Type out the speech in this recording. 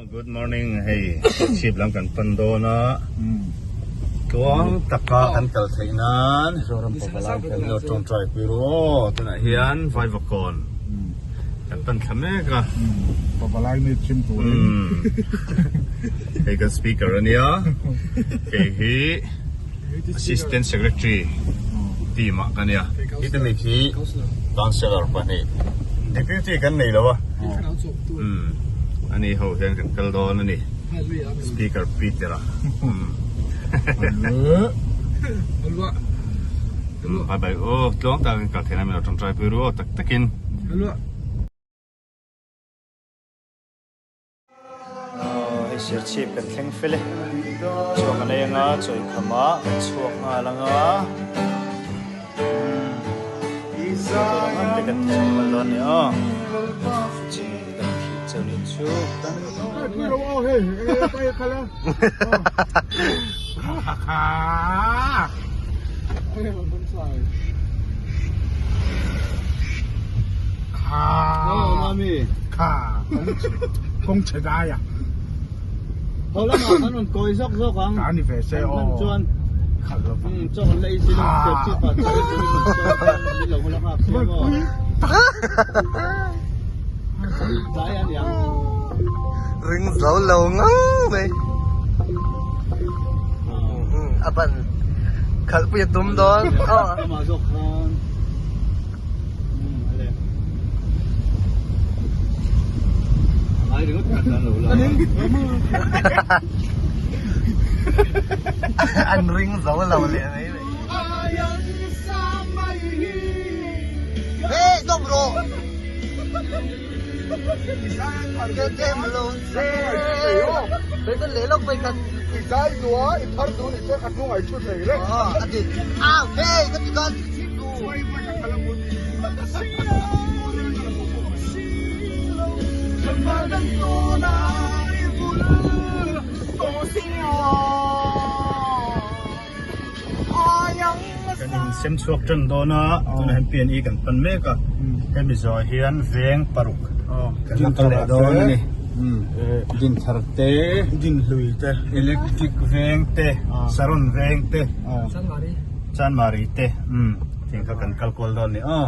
Good morning hei chhip lam kan pan dawn a tluang taka kan kal theih nan Zoram pavalai kan lo tawngtai pui ru aw tunah hian Vaivakawn kan pan thla mek a pavalai mi chim turin hei kan speaker ania kei hi Assistant Secretary team ah ka nia. Heti mi khi Councillor pahnih Deputy kan nei lo a. Umm ani ho hian kan kal dawn a ni. Speaker Peter a. Umm Bye bye aw tluang tak in kal theihna min lo tawngtai pui ru aw tak takin. Hei Serchhip kan thleng fel e. Chhuak an ei anga chawi khamah kan chhuak nghal anga. Motor ang ang te kan ti chhuak nghal dawn a ni aw. Chin kan thih cheu nih chu. Kha kawng chhe dai a. Ho lamah kan rawn kawi zawk zawk ang. Ta ni ve se aw. Chuan khalh lo vang. Chaw kan la ei si lo sep chip ah chaw ei turin rawn sawi a min lo hula nghak si maw. Tlai a niang. Ring zo lo ngang mai. A ban khalh pui a tum dawn. Amah zawk khan. An ring zo lo leh mai mai. Hey, dawm rawh. I zai duh a, i phar duh ni chuan a hnungah i thu thei reng. Kan insem chhuak tan dawn a, tunah hian PNE kan pan mek a, hemi zawh hian veng paruk kan la kal leh dawn a ni. Dinthar te, Dinhlui te, Electric veng te, Saron veng te, Chanmari te, tiang kha kan kal kual dawn a ni aw.